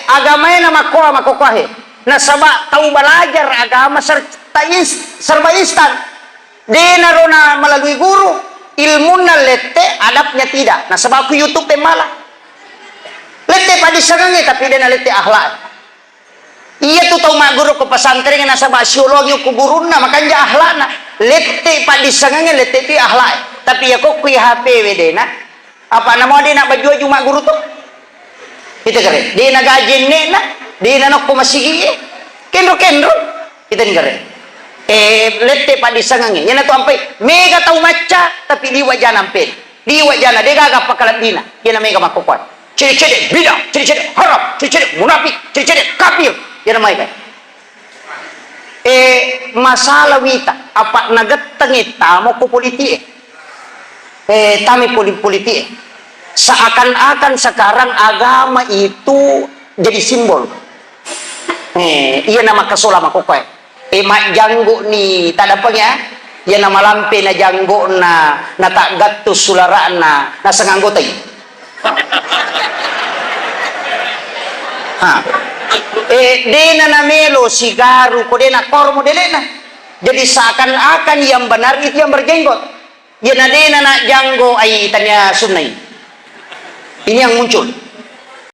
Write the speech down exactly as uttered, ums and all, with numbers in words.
Agamae na makkoa, makkokoahe. Nasaba tau balajar agama ser-, ta ins-, serba instan. Denaro na melalui guru, ilmunna lette, adabnya tidak. Nasaba ku YouTube e mala. Lette paddissengengnge, tapi de nalette akhlak. Iya tu tau magguru ko pesantren nasaba siologi ku gurunna, makanja akhlakna. Lette paddissengengnge, lette tu akhlak. Tapi iya ko ku H P we dena. Apa namo de na baju-baju magguru tu? Kita kere. De na gaji ennena, de na nokko masigi e. Kenro-kenro. Kita ni kere. Eh, lette paddissengengnge. Iyana tu ampai mega tau macca, tapi liwa jana ampe. Liwa jana, de gaga pakalebbina. Iyana mega makkokoe. Cede-cede bid'ah, cede-cede haram, cede-cede munafik, cede-cede kafir. Iyana maega. Eh, masalah wita, apa nagettengi tamo ko politik e. Eh, tami poli-, politik e. Seakan-akan sekarang agama itu jadi simbol. Eh, iya nama kesola makkokoe. Eh, majjanggo ni tadapeng ya. Iya nama lampe na janggo na, na taggattu sulara'na, na senganggotai. Ha. Eh, dena namelo sigaru ko dena koro modelena. Jadi seakan-akan yang benar itu yang berjenggot. Iya na dena na janggo ai tania sunnai. Ini yang muncul.